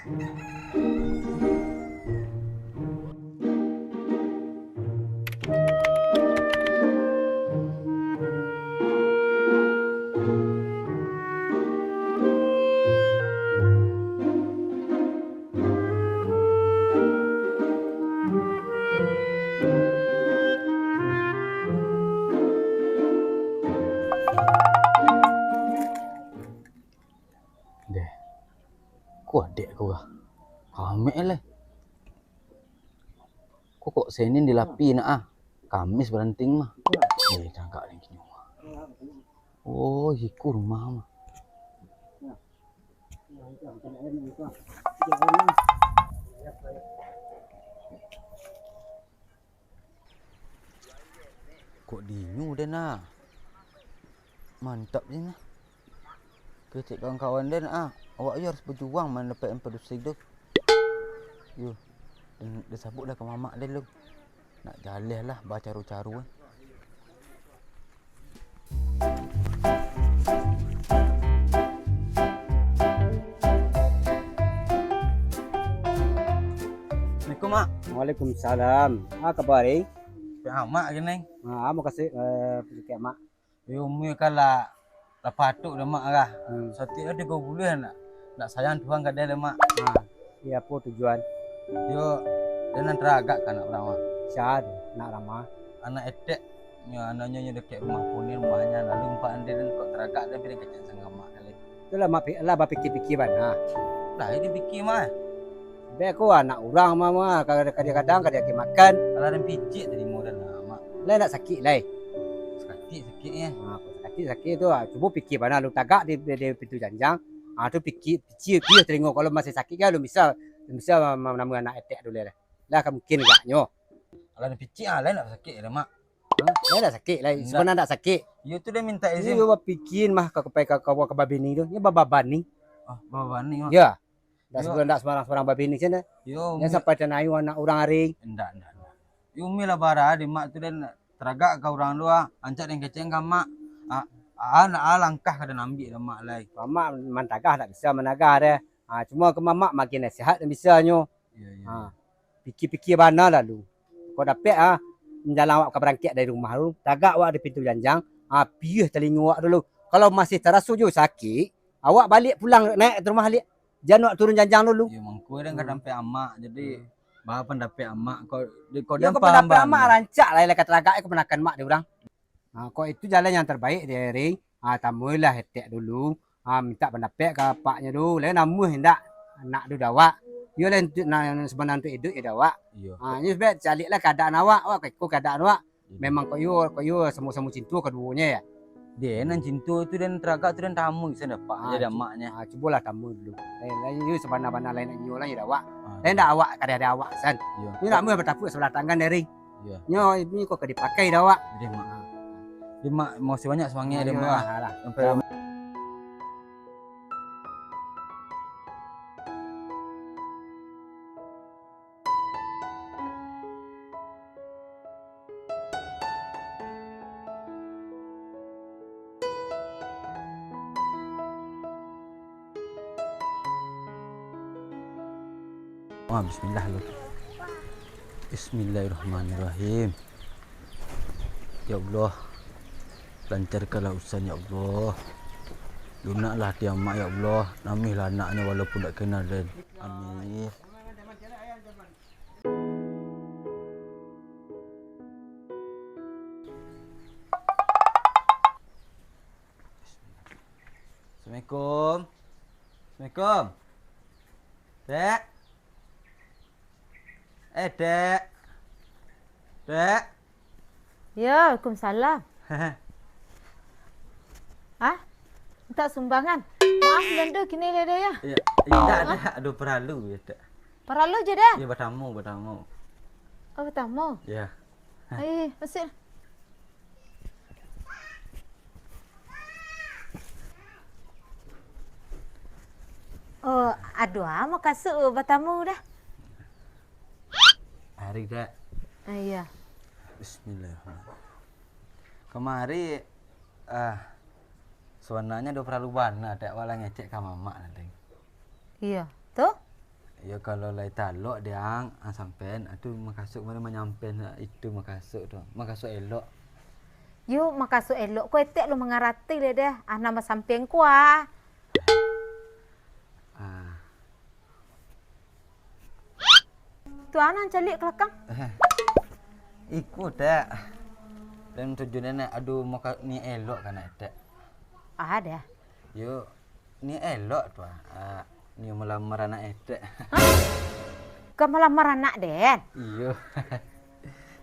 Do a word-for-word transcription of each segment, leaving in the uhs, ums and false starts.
Deh, ko adek ko kah? Kamek lai. Ko kok Senin dilapi nak ah? Kamis baranting mah. Eh, tagak lagi nyo. Oh, iko rumah mah. Kok dinyo den ah? Mantap den ah. Kecek kawan-kawan den ah, awak yo harus bajuang mandapek empedusi tu. Yo, den, den sabuik lah ka mamak den lu. Nak jaleh lah bacaro-caro kan. Assalamualaikum, Mak. Waalaikumsalam. Ah, kabar, eh? Piak Amak gini. Ah, makasih, eh, Piak Amak. Yo, umua kan lah, lah patuik dah, Mak, lah. Hmm. Satiok tigo bulan nak, nak sayang Tuhan ka den, Mak. Ah, iyo, apo tujuan? Yo, den nan taragak ka anak urang, Mak. Sia tu, anak urang, Mak? Anak etek. Nyo, anaknyo nyo dakek rumah punin, rumahnyo, lalu umpak den kok taragak, den piring kecek sangamak kali. Tu lah, Mak, pi-, lah bapikia-pikia bana. Lah, ini pikia, Mak. Beko anak urang, Mak, Mak, kadang-kadang ka diagiah makan. Alah, den picik tadi modal lah, Mak. Lai nak sakik, lai? Sakik, sakik, eh. Ha, sakik, sakik tu, ah, cubo pikia bana lu tagak di, di, di pintu janjang. Ah, tu pikia, pikia, pikia talingo. Kalau masih sakik kan, lu bisa, bisa ma-, ma-, nama anak etek tu, lai. Lah, kan mungkin agaknyo. Alah, den picik, ah, lai nak sakik, Mak. Ha? Lai nak sakik, lai. Indak. Sabananyo ndak sakik. Iyo tu den minta izin. Iyo, bapikia mah ka, ka, ka, ka, ka babini tu. Nyo bababani. Oh, bababani, Mak. Yo. Ndak, iyo, sabulan ndak sambarang-sambarang babini sinan. Iyo, Jan Umi. Sampai tanayu anak urang ari. Indak, indak, indak. Iyo, Umi lah bara di Mak tu den taragak ka urang tu ah. Rancak den kecek ka Mak. Ah, ah, nak ah langkah ka den ambiak dek Mak lai. Mamak mantagah ndak bisa managah deh. Ah, cuma ka mamak magiah nasihat den bisa nyo. Iyo, iyo. Ha, pikia-pikia bana lalu. Kok dapek, ha, manjalang awak ka barangkek dari rumah tu, tagak awak di pintu janjang, ha, piuah talingo awak dulu. Kalau masih taraso juo sakik, awak baliak pulang, naik ka rumah baliak. Jan awak turun janjang dulu. Iyo, mangko den ka, hmm, dapek amak, jadi, hmm, baa pandapek amak, kok di, kok, iyo, den kok paham pandapek bana. Amak rancak lah, lah ka taragak, kok panakan mak di urang. Ha, kok itu jalan yang terbaik, deh, Ring. Ha, tamuilah etek dulu. Ha, minta pandapek ka apaknyo dulu. Lai namuah indak anak tu dek awak. Iyo lah, untuak nan, nan sabananyo untuak iduik yo dek awak. Iyo. Ha, nyo sudah caliaklah keadaan awak. Awak ka iko keadaan awak. Iyo. Memang kok iyo, kok iyo samo-samo cinto kaduonyo yo. Deh, nan cinto tu den taragak tu den tamui sinan dapek, ha, jadi cu-, amaknyo. Ha, cubolah tamui dulu. Lai, lai, iyo sabana-bana lai nak nyo lah yo dek awak. Ha, lai iyo. Ndak awak kadeh-kadeh awak san. Iyo. Nyo nak muah batapuak sabalah tangan, deh, Ring. Iyo. Nyo, ini kok ka dipakai dek awak. Deh, Mak. Deh, Mak, makasih banyak sumangek, deh, Mak. Alah. Sampai. Wah, bismillah lu. Bismillahirrahmanirrahim. Ya Allah, lancarkanlah urusan, ya Allah. Lunaklah ati amak, ya Allah. Namuihlah anaknyo walaupun dak kenal, den. Amin. Assalamualaikum. Assalamualaikum. Dek. Eh, Dek. Dek. Yo, waalaikumsalam. Ah, minta sumbangan. Maaf, Lendo, kini lede ya? Iya, indak, Dek. Ado paralu ya, Dek. Paralu je, Dek? Iya, batamu, batamu. Oh, batamu? Iya. Ai, masuk. Oh, aduh, ah, makasuk batamu dah. Ari, Dek. Ah, iya. Bismillahirrahmanirrahim. Kamari, ah, sabananyo ado paralu bana, Dek, awak lah ngecek ka mamak, Dek. Iya, tu? Yo, kalau lai talok, Dang, ah, sampean, atu makasuik mano manyampaian itu makasuik tu. Makasuik elok. Yo, makasuik elok ko etek lo mangarati le deh. Ah, nambah sampean ko ah. Ah. Tu anak caliak ka lakang. Eh, iko, Tek. Dan tujuan nenek adu maka ni elok kan, Tek? Ah, dah. Yo, ni elok tu ah. Ah, ni melamar anak etek. Hah? Ka malamar anak den? Iyo.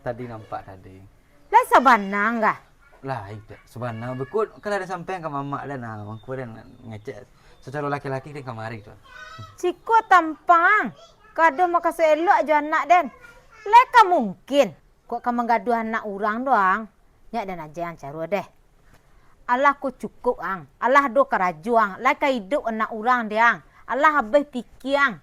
Tadi nampak tadi. Lah sabana kah? Lah, Tek. Sabana beko kan ado sampean ka mamak den. Nah, mangko den ngecek secara laki-laki den kamari tu. Ciko tampang. Kado makasuik elok jo anak den. Lai ka mungkin. Kok ka manggaduah anak urang doang, nyak den aja ang caro deh. Alah ko cukup ang, alah do karajo ang, lai ka iduik anak urang deh ang, alah abih pikia ang.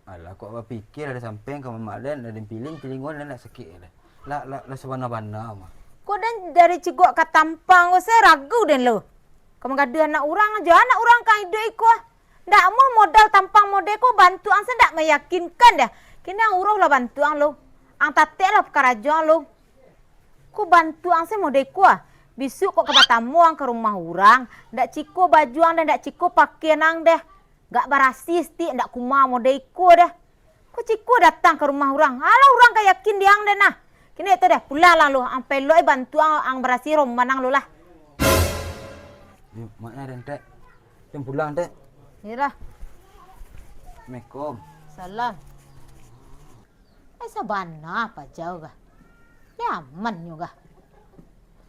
Alah kok bapikia lah sampean ka mamak den, lah den piling, piling wan nak sakik deh. Lah, lah, lah sabana-bana mah. Kok den dari cigok ka tampang ko se ragu den lo. Ka manggaduah anak urang aja, anak urang ka iduik iko. Ndak amuah modal tampang model ko bantuak ang se ndak meyakinkan deh. Kini ang uruih lah bantuak ang lo. Ang tatek lah karajo ang lo. Ko bantuak ang se model ko ah. Bisuak kok ka batamu ang ka rumah urang, ndak ciko baju ang deh, ndak ciko pakaian ang deh. Gak barasih stik, ndak kuma model ko deh. Ko ciko datang ka rumah urang. Alah urang ka yakin di ang deh nah. Kini tu deh, pulang lah lo. Ang pelok eh bantuak ang, ang barasih rumah ang lo lah. Yo, mak nah den, Tek. Jan pulang, Tek. Iyolah. Assalamualaikum. Salam. Eh, sabana pajau kah? Nyaman nyo kah?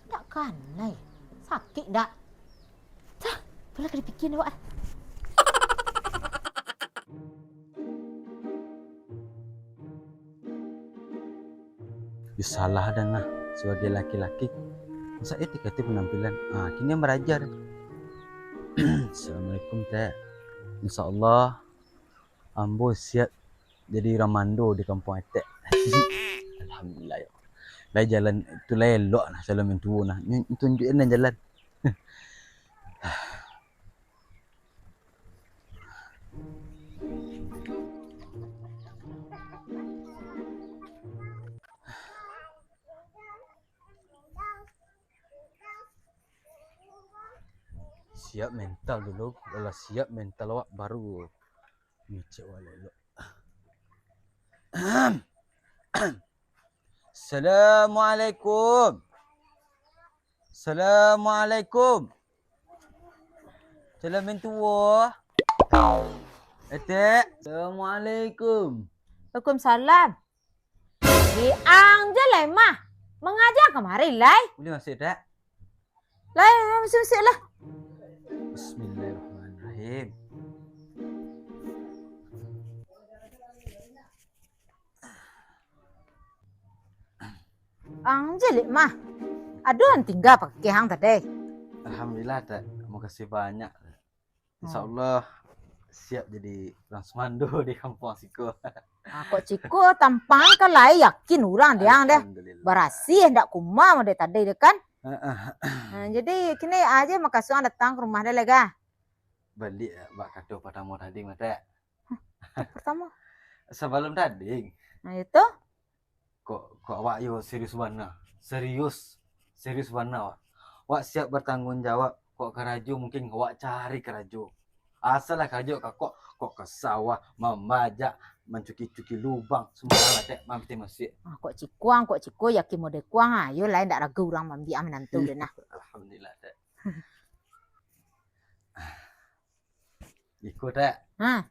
Ndak kanai. Sakik ndak? Cah, tu lah ka dipikia awak. Yo salah den nah, sabagai laki-laki, masa etika tu panampilan? Ah, kini baraja den. Assalamualaikum, Tek. Insya Allah, ambo siap jadi urang mando di kampuang etek. Alhamdulillah, yo. Lai jalan tu lai elok nah, calon mintuo nah. Ni tunjuakan jalan. Siap mental dulu, kalau siap mental awak baru ngecek awak elok. Assalamualaikum. Assalamualaikum. Salam mintuo. Etek. Assalamualaikum. Waalaikumsalam. Di ang je lai mah. Mangaja kamari lai. Buliah masuak, Tek? Lai, masuak-masuak lah. Bismillahirrahmanirrahim. Ang je lai mah. Ado ang tingga pakeh ang tadi. Alhamdulillah, Tek. Makasih banyak. Insya Allah siap jadi urang sumando di kampuang siko. Ah, kok ciko tampang ka lai yakin urang di ang deh. Alhamdulillah. Barasih ndak kuma model tadi deh kan? Heeh. Ah, jadi kini aja makasuik ang datang ka rumah deh lah, Ga. Baliak bak kato partamo tadi mah, Tek. Hah, partamo? Sabalum tadi. Nah, itu? Kok, kok awak yo serius bana. Serius. Serius bana awak. Awak siap batangguang jawab. Kok karajo mungkin awak cari karajo. Asalah karajo ka kok, kok ka sawah, mamajak, mancuki-cuki lubang, sumbarang lah, Tek, mampati masuak. Ah, kok ciko ang, kok ciko yakin model ko ang, ah. Yo lah, ndak ragu urang maambiak minantu deh nah. Alhamdulillah, Tek. Iko, Tek. Ha.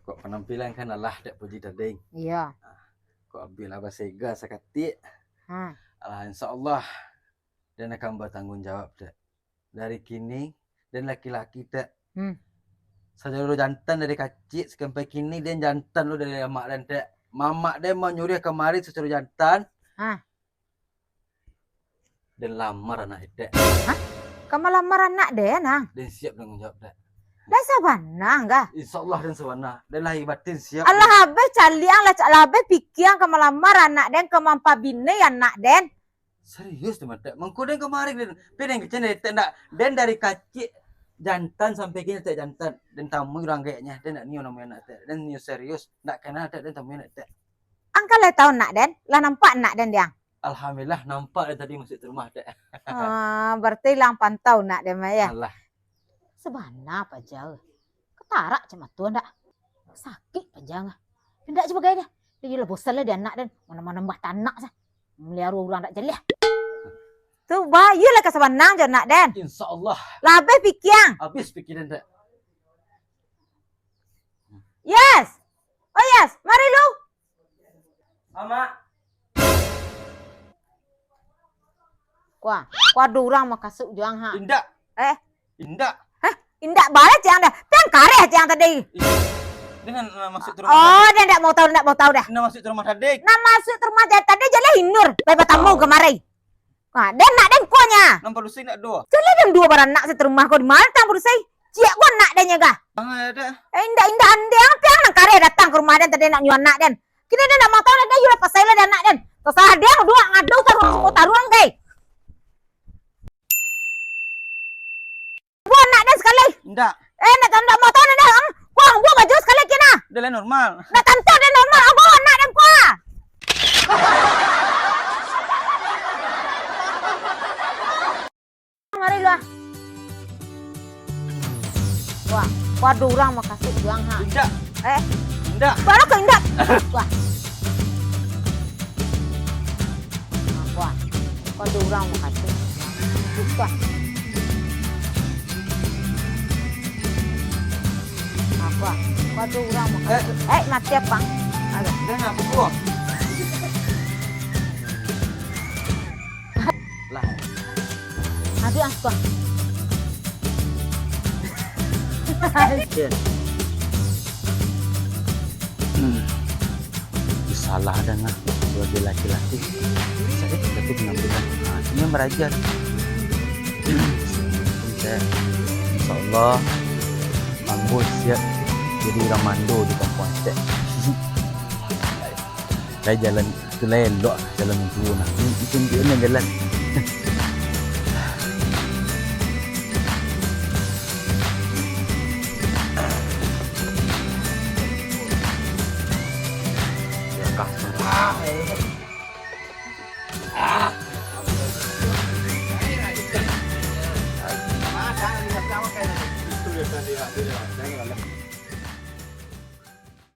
Kok panampilan kan alah, Tek, puji tading. Iyo. Ah, kok abih lah basega sakatik. Ha. Alah, insya Allah, den akan batangguang jawab, Tek. Dari kini, den laki-laki, Tek. Hmm. Sajado jantan dari kacik sampai kini, den jantan lo dari amak den, Tek. Mamak den manyuruah kamari sajado jantan. Ha. Den lamar anak etek. Hah? Ka malamar anak den, ang? Den siap tangguang jawab, Tek. Den sabana, Ga? Insya Allah den sabana. Den lahia batin siap. Alah abih caliak ang, lah, alah abih pikia ang ka malamar anak den, ka mampabini anak den. Serius tu, Tek. Mangko den kamari den. Pi den kecek den, Tek, ndak. Den dari kacik Jantan sampai kini Tek, jantan. Den tamui urang gaeknyo, den ndak nio namonyo anak Tek. Den nio serius, ndak kenal Tek, den tamui anak Tek. Ang kan lah tau anak den, lah nampak anak den, Diang? Alhamdulillah, nampak dari tadi masuak ka rumah Tek. Ah, berarti lah ang pantau anak den mah, yo? Alah. Sabana paja. Katarak cak mah tu ndak? Sakik paja. Indak jo bagai deh. Iyo lah bosan lah di anak den. Manambah-nambah tanak sa. Maliaro urang ndak jaleh. Tu, bah, iyo lah ka sabana jo anak den. Insya Allah. Lah abih pikia ang? Abih pikia den, Tek. Yes. Oh, yes, mari lu. Amak. Kuah, kuah ado urang makasuik jo ang, ha. Indak. Eh? Indak. Hah? Indak baa cek ang dah. Pian kareh cek ang tadi. Ih, den ndak masuak ka rumah. Oh, den ndak mau tau, ndak mau tau dah. Ndak masuak ka rumah tadi. Ndak masuak ka rumah tadi, jaleh inur. Lai batamu kamari. Ha, den anak den ko nyo. Nan padusi ndak ado. Jaleh den duo baranak saturumah ko, di ma tang padusi? Ciek ko anak den nyo kah? Ang ado. Eh, indak, indak, ang pian nan kareh datang ka rumah den tadi ndak nyuruah anak den. Kini den ndak mau tau den, iyo lah pasai lah di anak den. Tasarah den, duo ngadu taruang, taruang, gai. Buang anak den sakali. Indak. Eh, ndak, ndak mau tau den dah. Ang, kuah, buang baju sakali kini. Dah lah normal. Ndak tantu den normal, ang buang anak den kuah. Mari lu ah. Wah, wah, ado urang makasuik jo ang, ha. Indak. Eh? Indak. Baa ka indak? Wah. Nah, wah. Ko ado urang makasuik. Wah. Nah, wah. Ko ado urang makasuik. Eh, mati apo? Aduh. Den apo ko? Lah. Aduh, ah, wah. Oke. Hmm. Salah den ah, sabagai laki-laki. Sakik hati penampilan. Nah, ini maraja. Insya Allah, ambo siap jadi urang mando di kampuang Tek. Lai jalan tu, lai elok jalan tu nah. Ni, ni tunjuak ni jalan.